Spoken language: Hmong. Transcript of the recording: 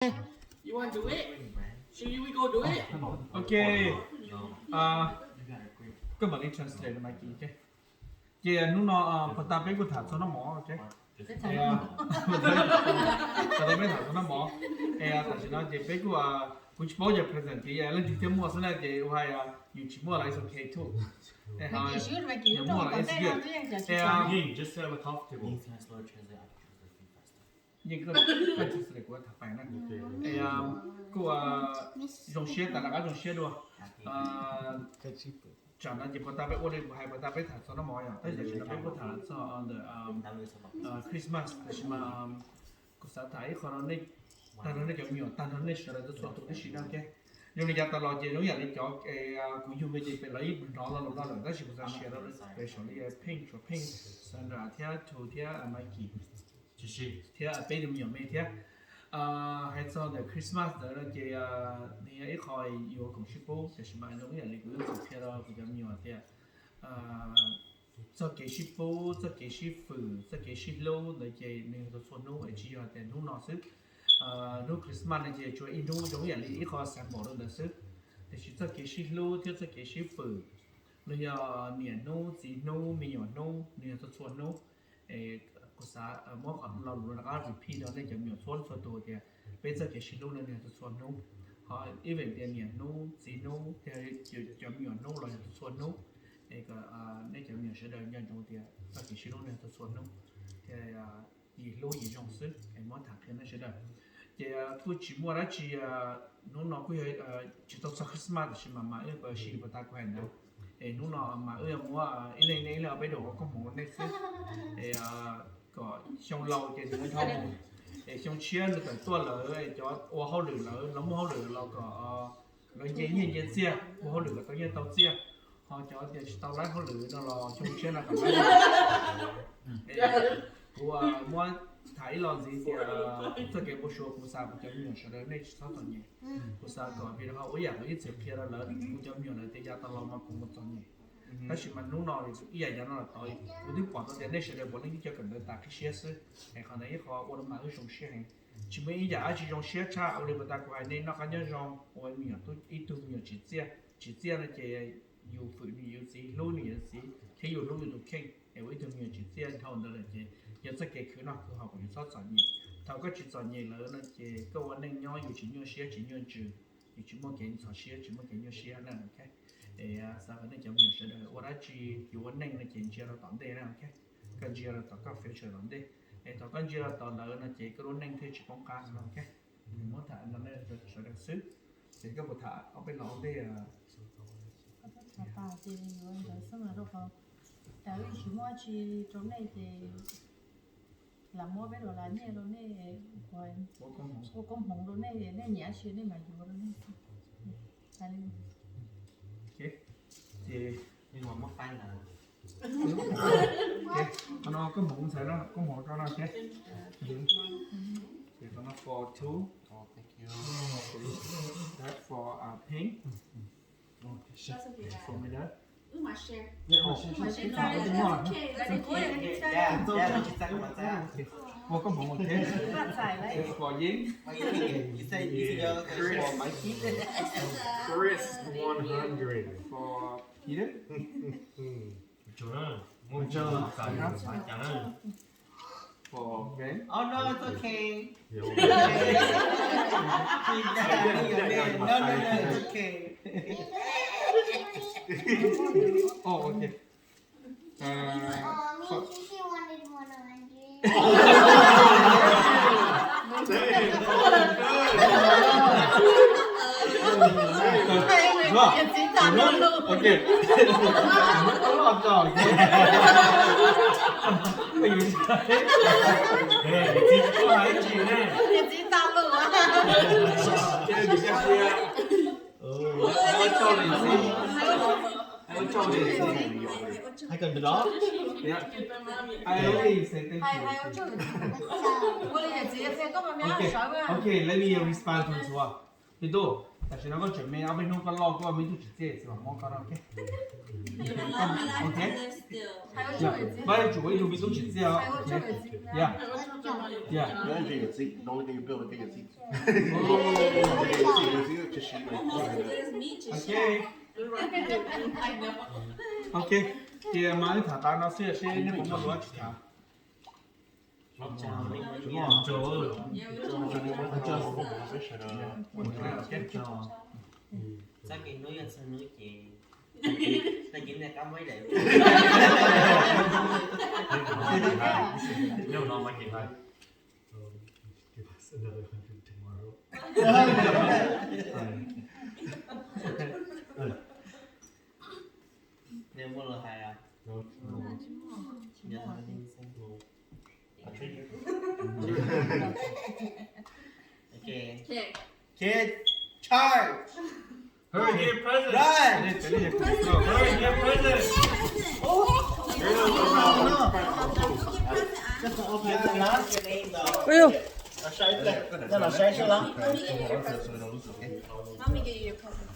You want to do it? Should we go do it? Ok. Koj mam li translate Maiv Kim. Ces hnub no puag ta peb kuj tham txog noj mov, ok. Puag ta peb tham txog noj mov. Es tam sim no ces peb kuj, kuv tsis paub yog present kev yog leej twg thiaj muaj xwb na, ces ua hais yus tsis muaj los it's ok too. Yus muaj los it's good. Yeej, just sit on the comfortable. Yeej, koj translate kuv tham pais na. Es kuj zoo siab, tas nram qab zoo siab dua. Tsam no ces puag ta peb ua li kuv hais, puag ta peb tham txog noj mov yom, tab sis tam sim no peb kuj tham txog ntawm Christmas, tab sis mas kuv xav tham ib qho rau nej, tag nrho nej cov me nyuam, tag nrho nej sawv daws txhua tus tib si na, ok. Zoo li yav tas los ces zoo yam li cov kuv yug me ces pem lawv yeej hnov lo lus no lawm, tab sis kuv xav share rau pem saum li Pheej, Tshuav Pheej, Sandra thiab Thu thiab Mikey thiab peb tug me nyuam me thiab. Hais txog ntawm Christmas ntawd no ces nws yog ib qho yuav koom sib pub, tab sis mas zoo ib yam li kuv yeej txawm qhia rau kuv cov me nyuam tias txoj kev sib pub, txoj kev sib fwm, txoj kev sib hlub ntawd ces nws yog txhua txhua hnub, es tsis yog tias hnub no xwb. Hnub Christmas no ces tsuas ib hnub zoo ib yam li ib qho symbol rau ntawd xwb. Tiam sis txoj kev sib hlub thiab txoj kev sib fwm, los yog niam hnub, txiv hnub, me nyuam hnub, nws yog txhua txhua hnub. Es kuv xav muab qhov lo lus no rov qab repeat rau nej cov me nyuam txhua txhua tus tias peb txoj kev sib hlub no nws yog txhua txhua hnub. Ho ib vem tias niam hnub, txiv hnub, thiab cov me nyuam hnub los yog txhua txhua hnub. Es kom nej cov me nyuam sawv daws nco ntsoov tias txoj kev sib hlub no yog txhua txhua hnub, thiab yim hlub yim zoo xwb. Es muab tham qhia nej sawv daws. Ces kuj tsis muaj dab tsi, hnub no kuj yog tsis tau txog Christmas tab sis mas mas wb pab si puag ta kuv hais ntawd. Es hnub no mas wb yuav muab ib leeg ib leeg ob peb daim ua koob hmoov rau nej xwb. Es kom xyoo laus ces nws dhau mus, es xyoo tshiab nws tawm tuaj lawm, cov ua hauj lwm lawm, lawv muaj hauj lwm los kom lawv nce nyiaj nce txiaj, ua hauj lwm kom tau nyiaj tau txiaj. Ho cov tias tsis tau laib hauj lwm no los xyoo tshiab no kom laib. Kuv muab tham ib lo ntxiv tias txoj kev npau suav, kuv xav kuv cov me nyuam sawv daws nej tsis txhob txom nyem. Kuv xav kom vim rau qhov ua ib yam kuv ib txwm qhia rau lawv, kuv cov me nyuam lawv tias yav tas los mas kuv mus txom nyem. Tab sis mas hnub no ib yam yav no los tod kuv twb pom tau tias nej sawv daws puav leej twb coj kawm ntawv tas qib siab xwb. Es qhov ntawd ib qho ua rau mas wb zoo siab heev. Tsis muaj ib yam dab tsi zoo siab tshaj ua li puag ta kuv hais nej noj qab nyob zoo, ua me nyuam, ib tug me nyuam tsim txiaj. Tsim txiaj no ces yus fwm nws yus txiv, hlub nws yus txiv, thiab yus hlub yus tus kheej, es ua ib tug me nyuam tsim txiaj dhau ntawd lawm ces yog txoj kev khwv noj khwv haus kom yus txhob txom nyem. Thaum koj tsis txom nyem lawm no ces koj ua neej nyob yus tsis nyuaj siab tsis nyuaj ntsws, yus tsis muaj kev ntxhov siab tsis muaj kev nyuaj siab na. Es xav kom nej cov me nyuam sawv daws ua dab tsi yus ua neej no ces ntsia rau tom ntej na, ok. Koj ntsia rau tom koj future tom ntej, es thaum koj ntsia rau tom lawm no ces koj lub neej thiaj tsis poob qab no, ok. Muab tham no nej sawv daws xwb, ces koj puas tham ob peb lo ua ntej? Tham tas ces yuav ntawd xwb mas rau qhov tas wb tsis muaj dab tsi rau nej ces lam muab peb los lam nyiaj rau nej, ua koob hmoov rau nej, nej nyiam dab tsi nej mam yuav rau nej. Ces qhov no koob hmoov ntxhais na, koob hmoov rau no thiab. Ces qhov no for two. That for pink. For me that. Ua koob hmoov thiab. For Ying. Chris, one hundred. For Peter. For Ben. Oh no, it's okay. No, no, no, it's okay. Oh, okay. Uh, for, okay. Hais kom nrov. Okay, let me respond to this one. Tus tub, Tam sim no koj tseem me, ob peb hnub koj loj koj me tub tsim txiaj txiv mam muab koj no, ok? Ok. Koj yuav tsum ua ib tug me tub tsim txiaj os. Ya. Ya. Ok. Ok. Ces mas wb tham tas no xwb seb nej puas muaj lus tsis tham. Txoj kev hlub yog txog hnub ces tag kis nej qab muab ib daim. Give us another hundred tomorrow. Nej muaj lus hais os? Yog tsis muaj. Ok. Kids, charge! Hurry, get presents! Run! Hurry, get presents! Ui dồi. Saib, saib, saib. Mommy gave you a present.